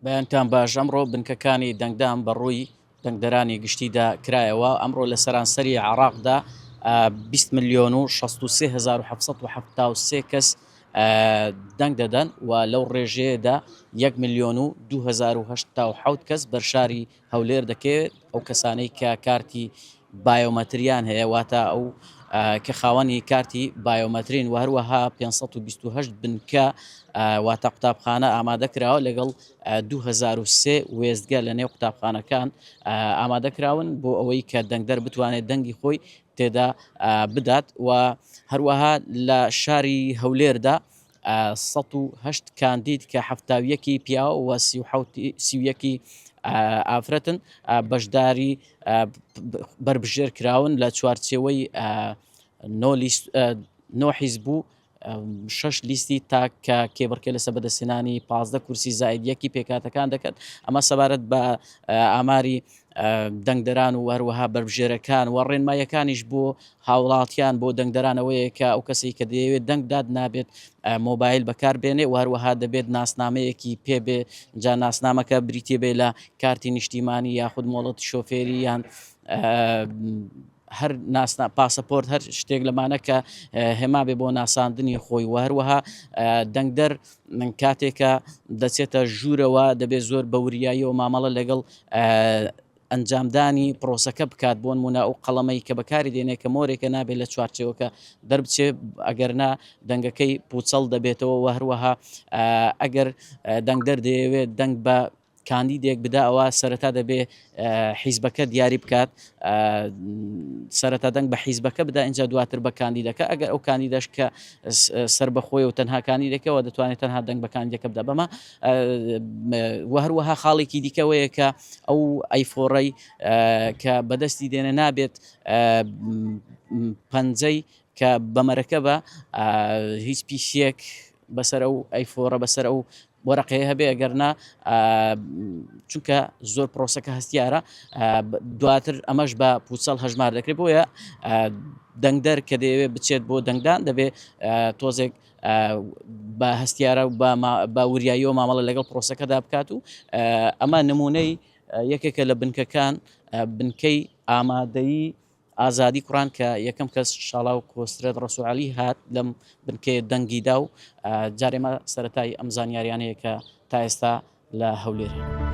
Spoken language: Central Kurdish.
بەیانتان باش، ئەمڕۆ بنکەکانی دەنگدان بەڕووی دەنگدەرانی گشتیدا کرایەوە، ئەمڕۆ لە سەرانسەری عێراقدا 20 ملیۆن و 63773 کەس دەنگ دەدەن و لەو ڕێژەیەدا 1 ملیۆن و 2087 کەس بەر شاری هەولێر دەکەوێت، ئەو کەسانەی کە کارتی بایۆمەتریان هەیە واتە ئەو کە خاوەنی کارتی بایۆمەترین و هەروەها 528 بنکە واتە قوتابخانە ئامادە کراوە لەگەڵ 2003 وێستگە لە نێو قوتابخانەکان ئامادە کراون بۆ ئەوەی کە دەنگدەر بتوانێت دەنگی خۆی تێدا بدات و هەروەها لە شاری هەولێردا 108 کاندید کە 71 پیاو و 31 ئافرەتن بەشداری بەربژێر کراون لە چوارچێوەی نۆ حیزب و شەش لیستی تاک کە کێبڕکێ لەسەر بەدەستهێنانی 15 کورسی زائید یەکی پێکهاتەکان دەکەن ئەمە سەبارەت بە ئاماری دەنگدەران و هەروەها بەربژێرەکان و ڕێنماییەکانیش بۆ هاوڵاتیان بۆ دەنگدەرانەوەیە کە ئەو کەسێک کە دەیەوێت دەنگ داد نابێت مۆبایل بەکار بێنێ و هەروەها دەبێت ناسنامەیەکی پێ بێ جا ناسنامەکە بریتە بێ لە کارتی نیشتیمانی یاخود مۆڵەتی شۆفێری یان هەر ناسنا پاسەپۆرت هەر شتێک لەمانە کە هێما بێ بۆ ناساندنی خۆی و هەروەها دەنگدەر کاتێکە دەچێتە ژوورەوە دەبێت زۆر بە وریاییەوە مامەڵە لەگەڵ ئەنجامدانی پرۆسەکە بکات بۆ نمونە ئەو قەڵەمەی کە بەکاری دێنێ کە مۆرێکە نابێت لە چوارچێوەکە دەربچێ ئەگەر نا دەنگەکەی پوچەڵ دەبێتەوە و هەروەها ئەگەر دەنگدەر دەیەوێت دەنگ بە کاندیدێک بدا ئەوە سەرەتا دەبێ حیزبەکە دیاری بکات سەرەتا دەنگ بە حیزبەکە بدا اینجا دواتر بە کاندیدەکە ئەگەر ئەو کاندیدەش کە سەر بەخۆی و تەنها کاندیدەکەەوە دەتوانێت تەنها دەنگ بە کاندیدەکە بدا بەمە و هەروەها خاڵێکی دیکەوەیە کە ئەو ئەیفۆڕەی کە بەدەستی دێنە نابێت پەنجەی کە بەمەرەکە بە هیچ پیسیەک بەسەر ئەو ئەیفۆڕە بەسەر ئەو وەرەقەیە هەبێ ئەگەر نا چونکە زۆر پرۆسەکە هەستیارە دواتر ئەمەش بە پوچەڵ هەژمار دەکرێت بۆیە دەنگدەر کە دەیەوێت بچێت بۆ دەنگدان دەبێ تۆزێک بە هەستیارە و بە وریاییەوە مامەڵە لەگەڵ پرۆسەکەدا بکات و ئەمە نمونەی یەکێکە لە بنکەکان بنکەی ئامادەیی ئازادی کوڕان کە یەکەم کەس شاڵاو کۆسرەت ڕەسوعەلی هات لەم بنکەیە دەنگی دا و جارێمە سەرەتای ئەم زانیاریانەیە کە تا ئێستا لە هەولێر هەن.